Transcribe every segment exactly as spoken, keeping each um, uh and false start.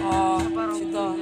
Oh, sito.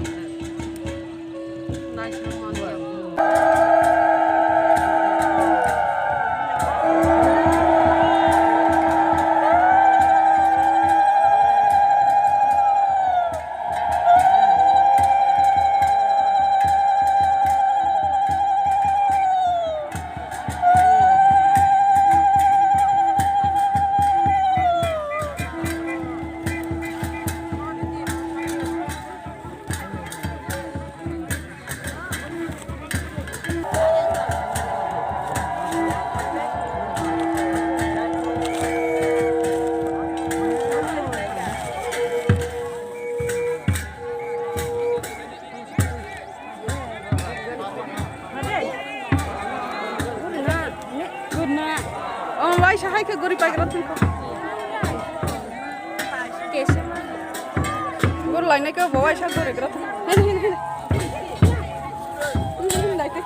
Good na. Oh, waisa hai khe guri pagra thung kho. Kesa. Gur lainai khe bo waisa guri gra thung. Hen, hen, hen. Hen, hen, laite.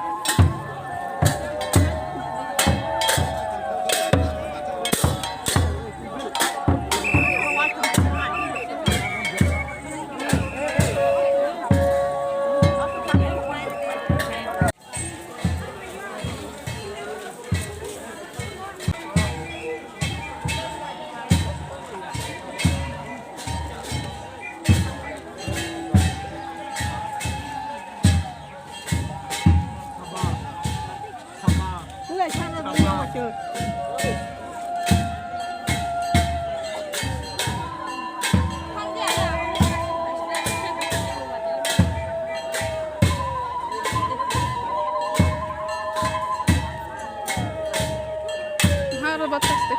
Haro batas de.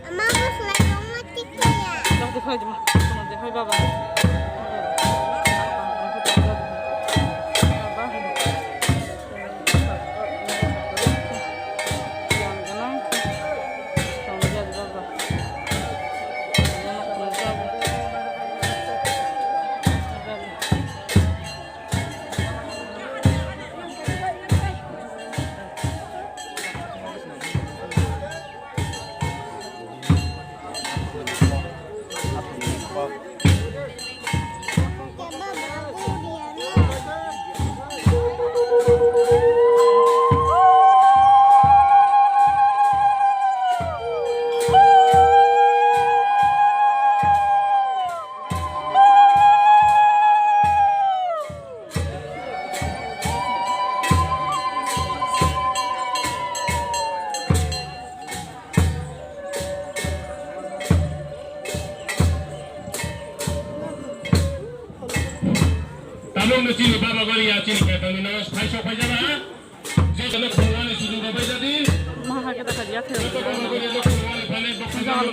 Ama, bwswlai rok ma tik kaya. Dak de phai de ma. Kono de phai baba. Tabuk no chini baba gori ya chini khe tangwi no phai sok phai jana. Je jana khulwani sujung rok bai jadi. Maha khe dakha diya khe. Joto baba gori no khulwani phai nai boksa jana.